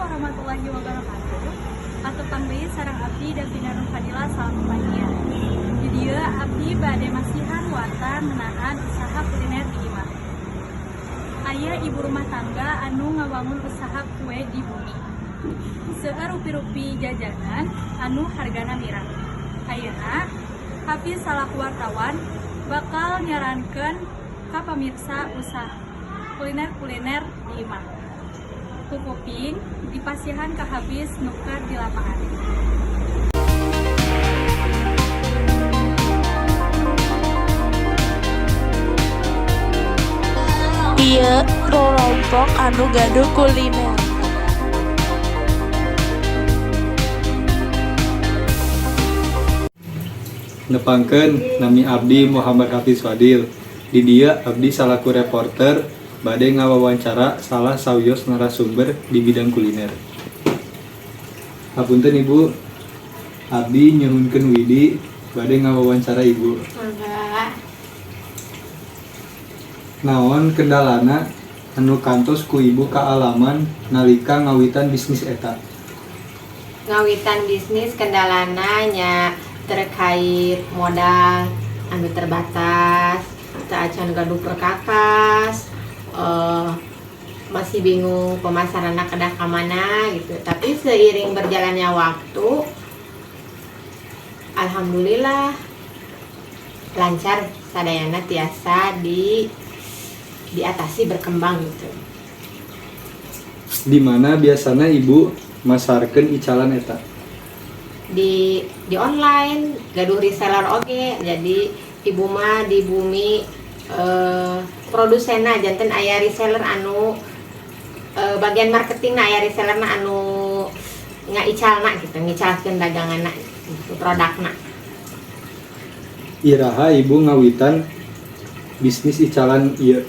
Warahmatullahi wabarakatuh. Patepang deui sareng abdi Davina Nurfadila salam. Di dieu abdi bade masihan warta ngeunaan usaha kuliner di imah. Aya ibu rumah tangga anu ngawangun usaha kue di bumi. Seueur rupi-rupi jajanan anu hargana mirah. Ayeuna Hafiz salaku wartawan bakal nyarankeun ka pamirsa usaha kuliner-kuliner di imah. Ku kuping dipasihan ka Hafiz nu keur di lapangan. Ieu rorompok anu gaduh kuliner. Nepangkeun, nami abdi Muhammad Hafiz Fadil. Di dieu abdi salaku reporter bade ngawawancara salah sawios narasumber di bidang kuliner. Hapunten, Ibu, abdi nyuhunkeun widi bade ngawawancara Ibu. Mangga. Naon kendalana anu kantos ku Ibu kaalaman nalika ngawitan bisnis eta? Ngawitan bisnis kendalana nya terkait modal anu terbatas, teu acan gaduh perkakas, masih bingung pemasaranna kedah ka mana gitu. Tapi seiring berjalannya waktu, alhamdulillah lancar sadayana, tiasa diatasi, berkembang gitu. Di mana biasana Ibu masarkeun icalan eta? Di online, gaduh reseller oge. Jadi ibu mah di bumi produsenna, janten aya reseller anu bagian marketing, aya resellerna anu ngaicalna gitu, ngicalkeun daganganna gitu, produkna. Iraha Ibu ngawitan bisnis icalan ieu?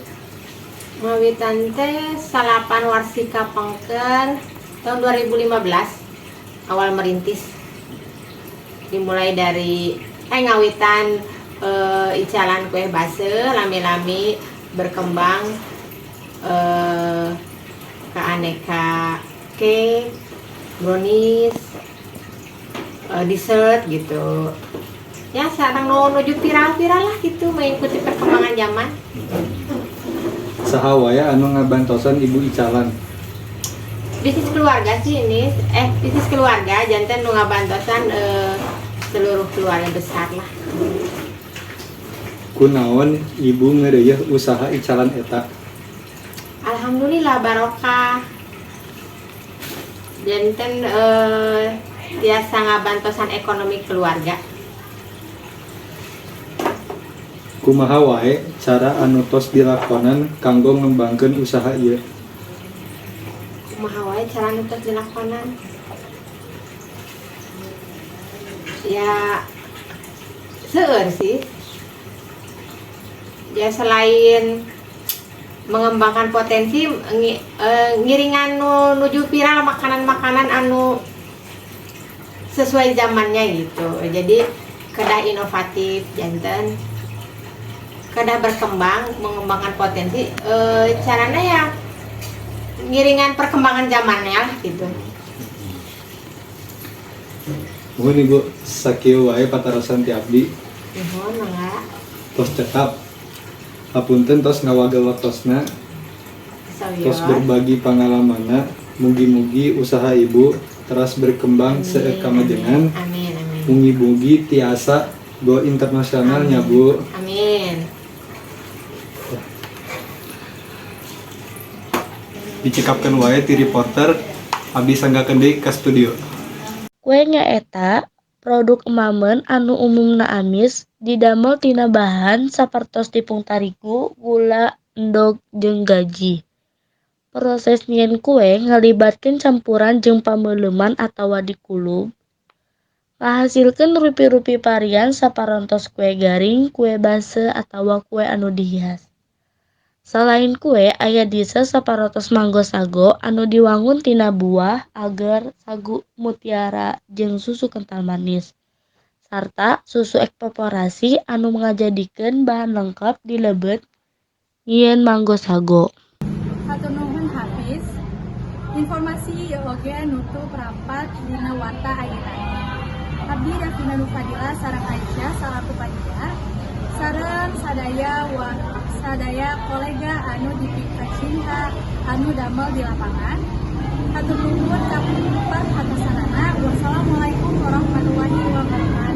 Ngawitan teh 9 warsi kapengker tahun 2015 awal merintis, dimulai dari ngawitan icalan kue baseuh, lami-lami berkembang ke aneka cake, brownies, dessert gitu. Ya, sekarang nu nuju viral-viral lah gitu, mengikuti perkembangan zaman. Saha wae anu ngabantosan Ibu icalan? Bisnis keluarga sih ini, bisnis keluarga, janten nu ngabantosan seluruh keluarga besar lah. Kunaon Ibu ngeureuyeun usaha icalan eta? Alhamdulillah barokah, janten tiasa ngabantosan ekonomi keluarga. Kumaha wae cara anu tos dilakonan kanggo ngembangkeun usaha ieu? Kumaha wae cara nu tos dilakonan, ya seueur sih ya. Selain mengembangkan potensi, ngiringan nu nuju viral, makanan-makanan anu sesuai zamannya gitu. Jadi kedah inovatif, janten kedah berkembang, mengembangkan potensi, caranya ya ngiringan perkembangan zamannya lah gitu. Nuhun, Ibu, sakieu wae patarosan ti abdi. Nuhun, mangga. Tos cekap. Hapunten tos ngawagel waktosna, tos Sawios. Berbagi pangalamanna. Mugi-mugi usaha Ibu teras berkembang seueur kamajengan. Amin, amin. Mugi-mugi tiasa go internasional nya, Bu. Amin. Dicekapkeun wae ti reporter, abdi sanggakeun deui ka studio. Kue nyaeta produk emameun anu umumna amis, didamel tina bahan sapertos tipung tarigu, gula, endog, jeung gaji. Proses nyieun kue ngalibatkeun campuran jeung pameuleuman atawa dikulub, ngahasilkeun rupi-rupi varian saparantos kue garing, kue baseuh, atawa kue anu dihias. Salain kue, aya dessert saparantos manggo sago anu diwangun tina buah, ager, sagu mutiara, jeung susu kental manis, sarta susu evaporasi anu ngajadikeun bahan lengkap di lebet nyieun manggo sago. Hatur nuhun, Hafiz. Informasi ieu oge nutup rapat dina warta ayeuna. Abdi Davina Nufadila sareng Aisyah salaku panyiar sareng sadaya wa sadaya kolega anu dipikacinta anu damel di lapangan. Hatur nuhun ka perhatosanana. Wassalamualaikum warahmatullahi wabarakatuh.